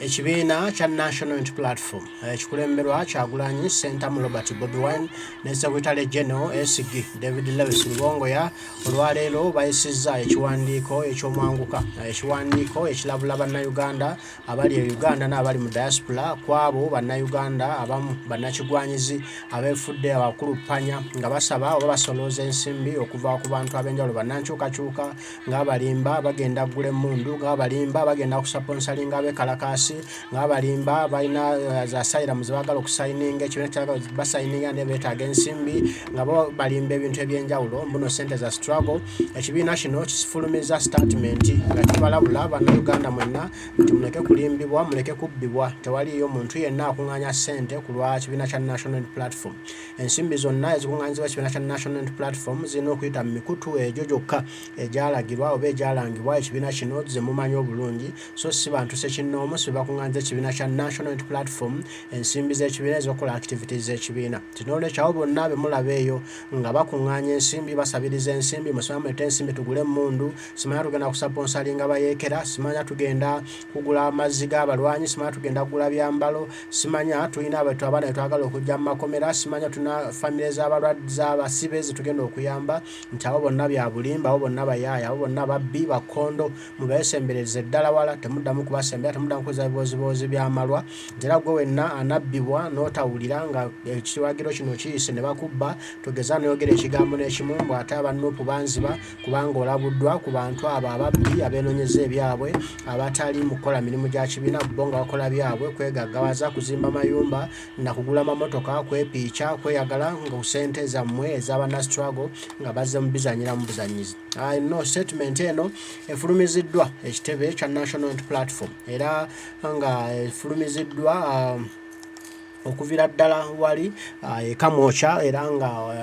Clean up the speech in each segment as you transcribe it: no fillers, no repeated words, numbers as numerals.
Ekibiina kya National Unity Platform ekikulemberwa Kyagulanyi Ssentamu Robert Bobi Wine ne Secretary General SG David Lewis Rubongoya olwaleero bayisizza ekiwandiiko eky'omwanguka, ekiwandiiko ekirabula Bannayuganda abali e Uganda n'abali mu diaspora kw'abo Bannayuganda abamu bannakigwanyizi abeefudde abakuluppanya nga basaba oba basolooza ensimbi okuva ku bantu ab'enjawulo bannankyukakyuka ng'abalimba bagenda kugula emmundu, ng'abalimba bagenda kusaponsalinga abeekalakaasi, ng'abalimba balina za asylum ze baagala okusayininga, ekibiina kyagala basayininga naye beetaaga ensimbi, nga bo balimba ebintu eby'enjawulo mbuno ssente za struggle. Ekibiina kino kifulumizza sitatimenti nga kibalabula Bannayuganda mwenna nti muleke kulimbibwa, muleke kubbibwa, tewaliiyo muntu yenna akung'aanya ssente ku lwa kibiina kya National Platform. Ensimbi zonna ezikung'aanyizibwa ekibiina kya National Unity Platform zirina okuyita mu mikutu egyo gyokka egyalagirwa oba egyalangibwa ekibiina kino ze mumanyi obulungi so si bantu ssekinnoomu si be bakung'aanyiza ekibiina kya National Unity Platform ensimbi z'ekibiina ez'okukola activities z'ekibiina. Nti n'olwekyo abo bonna be mulaba eyo nga bakung'aanya ensimbi, basabiriza ensimbi, musimanya muleete ensimbi tugule emmundu, simanya tugenda kusaponsalinga bayeekera, simanya tugenda kugula amazzi g'abalwanyi, simanya tugenda kugula byambalo, Simanya tulina abetu abaana betwagala okujja mu makomera, simanya tulina famire z'abalwadde z'abasibe zetugenda okuyamba, nti abo bonna bya bulimba, abo bonna bayaaye, abo bonna babbi, bakkondo, mubeesembereze ddala wala, temuddamu kubasembera, temuddamu kukozesa bibooziboozi by'amalwa, nti era ggwe wenna anabbibwa n'otawulira nga ekiwagiro kino kiyise ne bakubba, togeza n'oyogera ekigambo n'ekimu mbu ate aba Nup banziba, kubanga olabuddwa ku bantu abo ababbi abeenonyeza ebyabwe abatali mu kukola mirimu gya kibiina bo nga bakola byabwe kwegaggawaza kuzimba mayumba na kugula mamotoka kwepiica kweyagala nga ku ssente zammwe eza banna struggle nga bazze mu bizanyira mu buzannyizi. No statement eno efulumiziddwa ekitebe kya National Unity Platform era nga efulumiziddwa okuvira ddala wali e Kamwokya era nga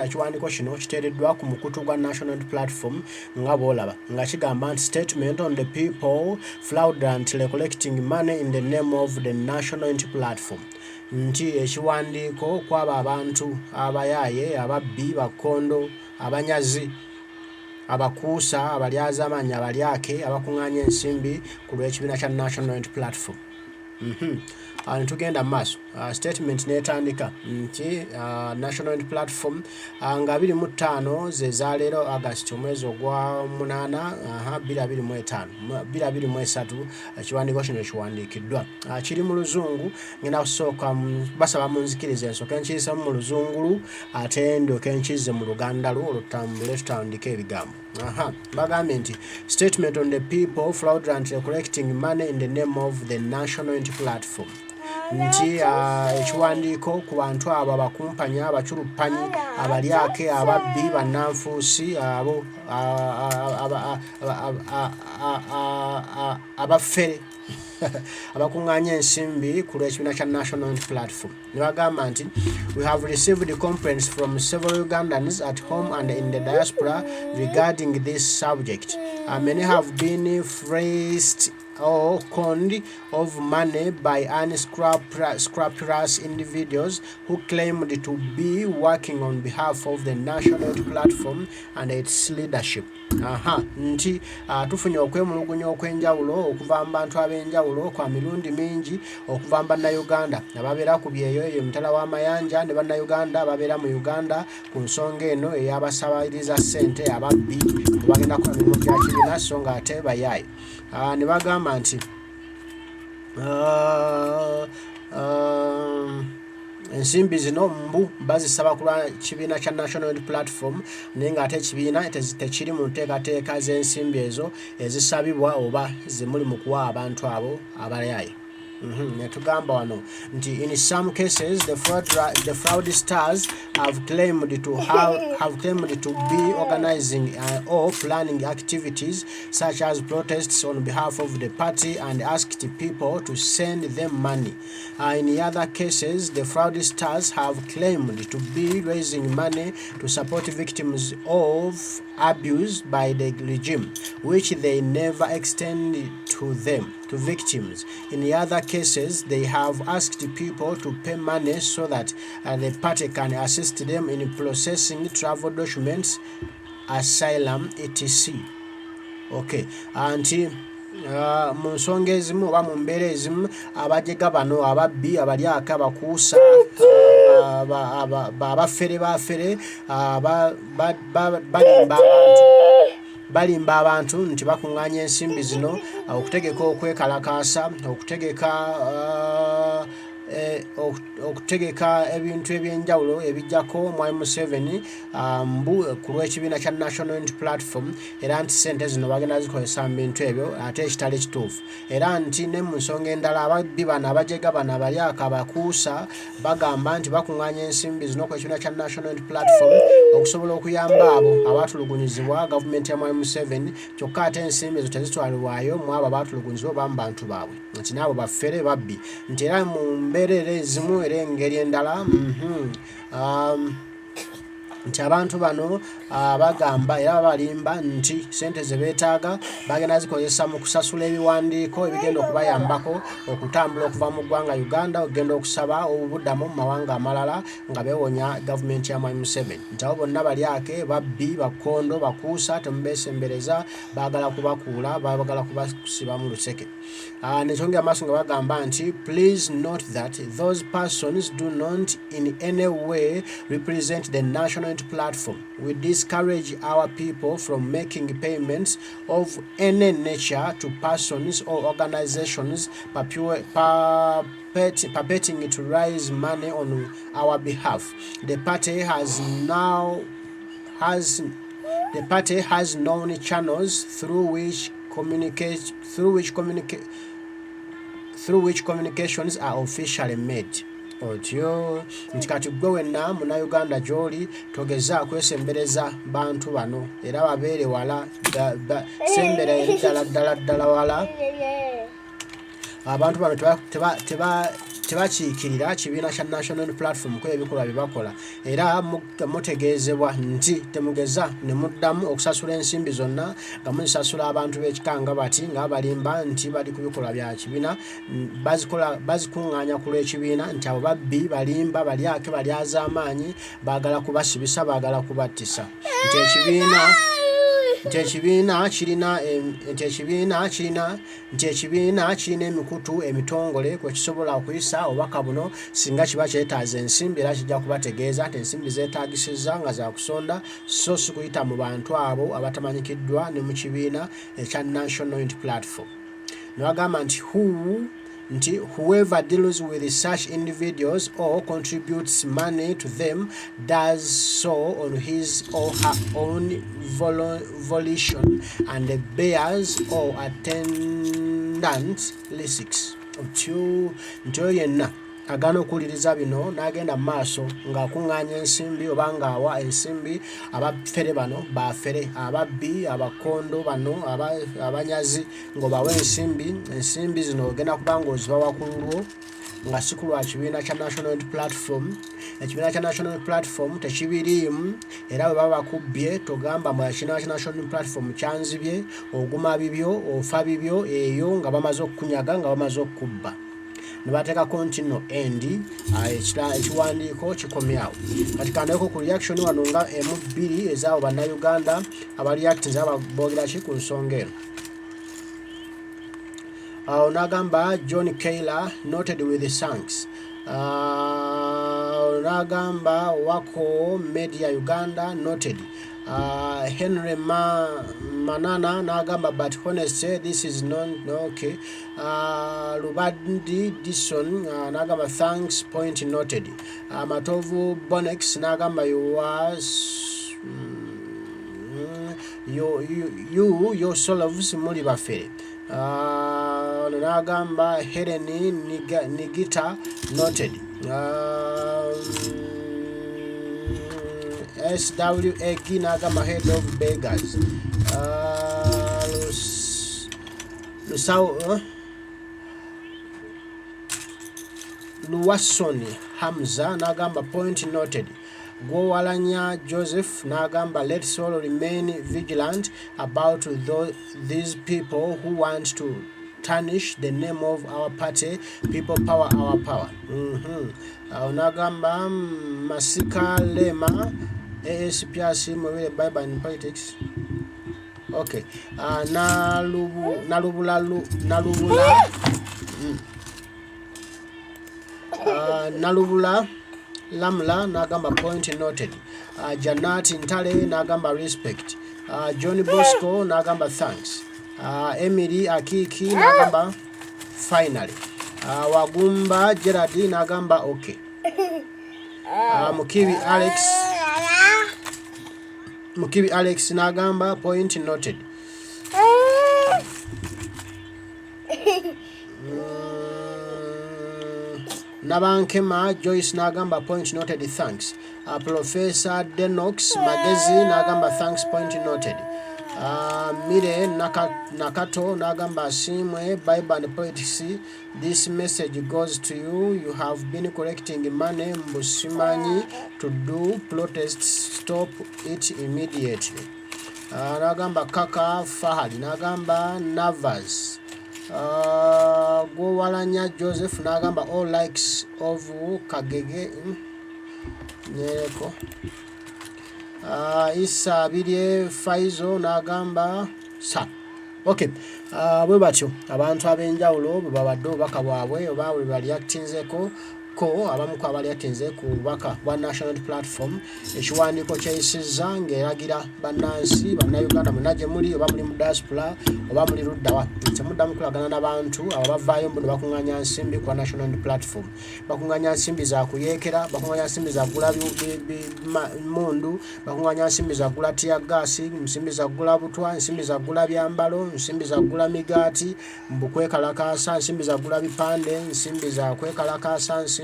ekiwandiiko kino kiteereddwa ku mukutu gwa National Platform nga bw'olaba nga kigamba nti statement on the people fraudulently collecting money in the name of the National Unity Platform nti ekiwandiiko kwabo abantu abayaaye ababbi bakkondo abanyazi abakuusa abalyazaamaanyi abalyake abakung'aanya ensimbi ku lw'ekibiina kya National Unity Platform. Netugenda mu maaso, statement n'etandika nti National Unity Platform nga 25 ze zaleero August omwezi ogwa munaana 2025 2023 ekiwandiiko kino kiwandiikiddwa, kiri mu Luzungu. Ngenda kusooka basaba munzikirize nsooke nkiyisemu mu Luzungulu ate ndyoke nkizze mu Luganda lwo olwo tutambule tutandike ebigambo. Aha, bagambye nti statement on the people fraudulently collecting money in the name of the National Unity Platform, nti ekiwandiiko ku bantu abo abakumpanya abaculuppanyi abalyake ababbi bannanfuusi abo abafere abakuŋŋaanya ensimbi ku lw'ekibiina kya National Unity Platform. Ne bagamba nti we have received complaints from several Ugandans at home and in the diaspora regarding this subject. Many have been fleeced or conned of money by unscrupulous individuals who claimed to be working on behalf of the National Unity Platform and its leadership. Aha, nti tufunye okwemulugunya okw'enjawulo okuva mu bantu ab'enjawulo kwa mirundi mingi okuva mu Bannayuganda ababeera ku byeyo eyo emitala w'amayanja ne Bannayuganda ababeera mu Uganda ku nsonga eno ey'abasabiriza ssente ababbi bagenda kukola mirimu gya kibiina so nga ate bayaaye. Ne bagamba nti ensimbi zino mbu bazisaba ku lwa kibiina kya National Unity Platform naye ng'ate ekibiina tekiri mu nteekateeka z'ensimbi ezo ezisabibwa oba zemuli mu kuwa abantu abo abayaaye. Ne tugamba wano nti in some cases the fraudsters have claimed to be organizing or planning activities such as protests on behalf of the party and asked people to send them money. In other cases, the fraudsters have claimed to be raising money to support victims of abuse by the regime, which they never extend to them, to victims. In other cases, they have asked people to pay money so that the party can assist them in processing travel documents, asylum, etc. Okay, anti Mu nsonga ezimu oba mu mbeera ezimu, abajega bano, ababbi, abalyake, abakuusa, abafere, bafere, balimba abantu, balimba abantu nti bakuŋŋaanya ensimbi zino okutegeka okwekalakaasa, okutegeka ebintu ebyenjawulo ebijjako Mwami Museveni, mbu ku lw'ekibiina kya National Unity Platform, era nti ssente zino bagenda zikozesa mu bintu ebyo, ate ekitali kituufu. Era nti ne mu nsonga endala, ababbi bano, abajega bano, abalyaka, abakuusa bagamba nti bakuŋŋaanya ensimbi zino ku ekibiina kya National Unity Platform okusobola okuyamba abo abatulugunyizibwa gavumenti ya Mwami Museveni, kyokka ate ensimbi ezo tezitwalibwayo mu abo abatulugunyizibwa oba mu bantu baabwe, nti naabo bafere, babbi, nti era mu mbeera era ezimu era engeri endala, nti abantu bano bagamba era babalimba nti sente ze beetaaga bagenda zikozesa mu kusasula ebiwandiiko ebigenda okubayambako okutambula okuva mu ggwanga Uganda okugenda okusaba obubudamu mu mawanga amalala nga beewonya gavumenti ya Mwami Museveni, nti abo bonna balyake, babbi, bakondo, bakuusa, temubeesembereza, baagala kubakuula, baagala kubasiba mu luseke. Nekyongera maaso nga bagamba nti, "Please note that those persons do not in any way represent the National Unity Platform. We discourage our people from making payments of any nature to persons or organizations purporting to raise money on our behalf. The party has known channels through which communications are officially made." Otyo nti kati gwe wenna Munnayuganda gy'oli, togeza kwesembereza bantu bano, era babeere wala, sembera eri ddala ddala ddala wala. Abantu bano tebakiikirira kibiina kya National Platform ku ebikolwa bye bakola, era mutegeezebwa nti temugeza ne muddamu okusasula ensimbi zonna nga muzisasula abantu b'ekika nga bati, nga balimba nti bali ku bikolwa bya kibiina, bazikola, bazikuŋŋaanya ku lw'ekibiina, nti abo babbi, balimba, balyake, balyazaamaanyi, baagala kubasibisa, baagala kubattisa, nti ekibiina kirina emikutu emitongole kwe kisobola okuyisa obubaka buno singa kiba kyetaaza ensimbi, era kijja kubategeeza nti ensimbi zeetagisizza nga za kusonda, so si kuyita mu bantu abo abatamanyikiddwa ne mu kibiina ekya National Unity Platform. Ne bagamba nti whoever deals with such individuals or contributes money to them does so on his or her own volition and bears all attendant risks. Otyo nti oyo yenna agaana okuwuliriza bino n'agenda mu maaso ng'akuŋŋaanya ensimbi oba ng'awa ensimbi abafere bano, bafere, ababbi, abakondo bano, abanyazi, ng'obawa ensimbi, ensimbi zino ogenda kuba ng'ozibawa ku lulwo, nga si ku lwa kibiina kya National Unity Platform. Ekibiina kya National Unity Platform tekibiriimu, era bwe baba bakubbye togamba mbu ekibiina kya National Unity Platform kyanzibye. Oguma bibyo, ofa bibyo eyo nga bamaze okukunyaga, nga bamaze okukubba. Ne bateekako nti nno endi ekiwandiiko kikomyawo. Kati kandeko ku reaction wano nga emu bbiri ezaabo Bannayuganda abareactinze, aba boogera ki ku nsonga eno. Awo n'agamba John Kayler, "Noted with thanks." N'agamba Wako Media Uganda, "Noted." Henry Manana n'agamba, "But honestly, this is not okay." Lubandi Dison n'agamba, "Thanks, point noted." Matovu Bonex n'agamba, "You was you yourselves muli bafere." Ono n'agamba Helen Nigita, "Noted." SWAG n'agamba, "Head of beggars." Lusau Luwasoni Hamza n'agamba, "Point noted." Gwowalanya Joseph n'agamba, "Let's all remain vigilant about these people who want to tarnish the name of our party, People Power, our power." N'agamba Masika Lema, ASPRC mwebere, bye bye in politics. Okay. Nalubu, nalubula, nalubula, Nalubula Lamla n'agamba point noted. Janat Ntale n'agamba respect. John Bosco n'agamba thanks. Emily Akiki n'agamba finally. Wagumba Gerard n'agamba okay. Mukibi Alex, Mukibi Alex n'agamba point noted. Nabankema Joyce n'agamba point noted, thanks. Professor Denox Magezi n'agamba thanks, point noted. Mire Nakato n'agamba Asiimwe, Bible and politics, this message goes to you. You have been collecting money mbu simanyi to do protests, stop it immediately. N'agamba Kaka Fahad n'agamba Navas. Gwowalanya Joseph n'agamba all likes of Kagege, nyereko. Isa Abirye Faizo n'agamba sa okay. Bwe batyo abantu ab'enjawulo bwe babadde obubaka bwabwe oba bwe baliactinzeko ko abamu ku abaliactinze ku bubaka bwa National Platform, ekiwandiiko kyeyisizza ng'eragira bannansi bannayuganda mwenna gye muli, oba muli mu diaspora oba muli luddawa, temuddamu kulagana n'abantu abo bavaayo mbu ne bakuŋŋaanya nsimbi ku National Platform. Bakuŋŋaanya nsimbi za kuyeekera, bakuŋŋaanya nsimbi za kugula mundu, bakuŋŋaanya nsimbi za kugula tear gas, nsimbi za kugula butwa, nsimbi za kugula byambalo, nsimbi za kugula migaati mbu kwekalakaasa, nsimbi za kugula bipande, nsimbi za kwekalakaasa, nsimbi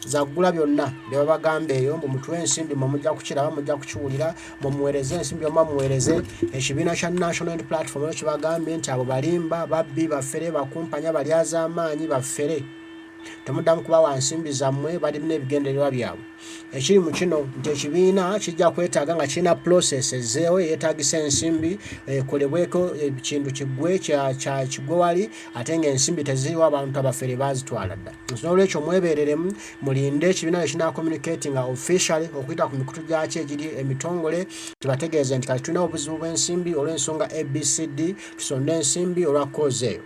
za kugula byonna bye babagamba eyo mbu mutuwe ensimbi. Mwe mujja kukiraba, mujja kukiwulira. Mumuweereze ensimbi oba muweereze ekibiina kya National Platform kibagambye nti abo balimba, babbi, bafere, bakumpanya, balyazaamaanyi, bafere. Temuddamu kubawa nsimbi zammwe, balina ebigendererwa byabwe. Ekiri mu kino nti ekibiina kijja kwetaaga nga kirina process ezzeewo eyeetagisa ensimbi ekolebweko, ekintu kiggwe kya kigwe wali, ate ng'ensimbi teziriwo, abantu abafere baazitwala dda. N'olwekyo mwebeereremu, mulinde ekibiina bwe kina communicatinga officially okuyita ku mikutu gyakyo egiri emitongole, kibategeeze nti kati tulina obuzibu bw'ensimbi olw'ensonga ABCD, tusonde ensimbi olwa cause eyo.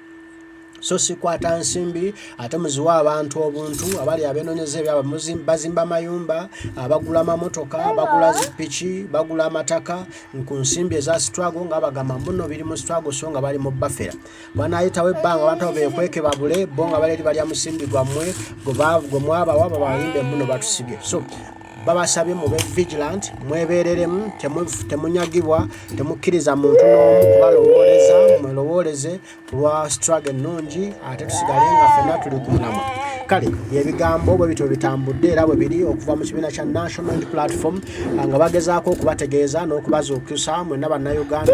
So sikwata nsimbi ate muziwe abantu obuntu abali abenoonyeza ebyabwe, bazimba mayumba, abagula amamotoka, bagula zipiki, bagula amataka ku nsimbi eza struggle, nga bagamba mbuno biri mu struggle, so nga bali mu bafera. Bwanaayitawo ebbanga abantu abo bekweke babule, bo nga bali eri balya musimbi gwammwe gwe mwabawa, babayimbe mbuno batusibye. So babasabye mube vigilant, mwebereremu, temunyagibwa, temukkiriza muntu n'omu kubalowooleza. Mwelowooleze ku lwa struggle ennungi, ate tusigale nga ffenna tuli ku mulamwa. Kale ebigambo bwe bityo bitambudde era bwe biri okuva mu kibiina kya National Unity Platform, nga bagezaako okubategeeza n'okubazuukusa mwenna bannayuganda,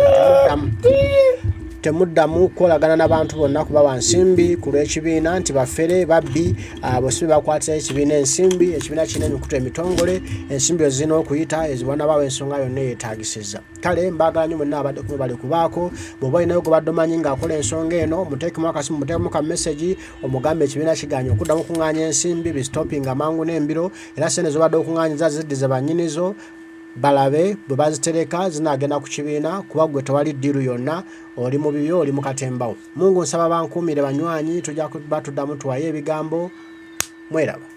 temuddamu kukolagana n'abantu bonna kubawa nsimbi ku lw'ekibiina nti bafere, babbi. Abo si be bakwatira ekibiina ensimbi. Ekibiina kirina emikutu emitongole ensimbi ezirina okuyita eziwanabaawo ensonga yonna eyeetaagisizza. Kale mbaagala nnyo mwenna abadde kumwe bali kubaako. Bw'oba olinayo gwe omanyi ng'akola ensonga eno, muteekemu akasimu, muteekemu ka message, omugambe ekibiina kiganye okuddamu okuŋŋaanya ensimbi, bistopinga amangu n'embiro, era sente z'obadde okuŋŋaanyiza ziddize bannyinizo, balabe bwe bazitereka zinaagenda ku kibiina, kuba gwe tewali ddiiru yonna, oli mu bibyo, oli mu katembawo. Mungu nsaba bankuumire banywanyi, tujja kuba tuddamu tuwaye ebigambo. Mweraba.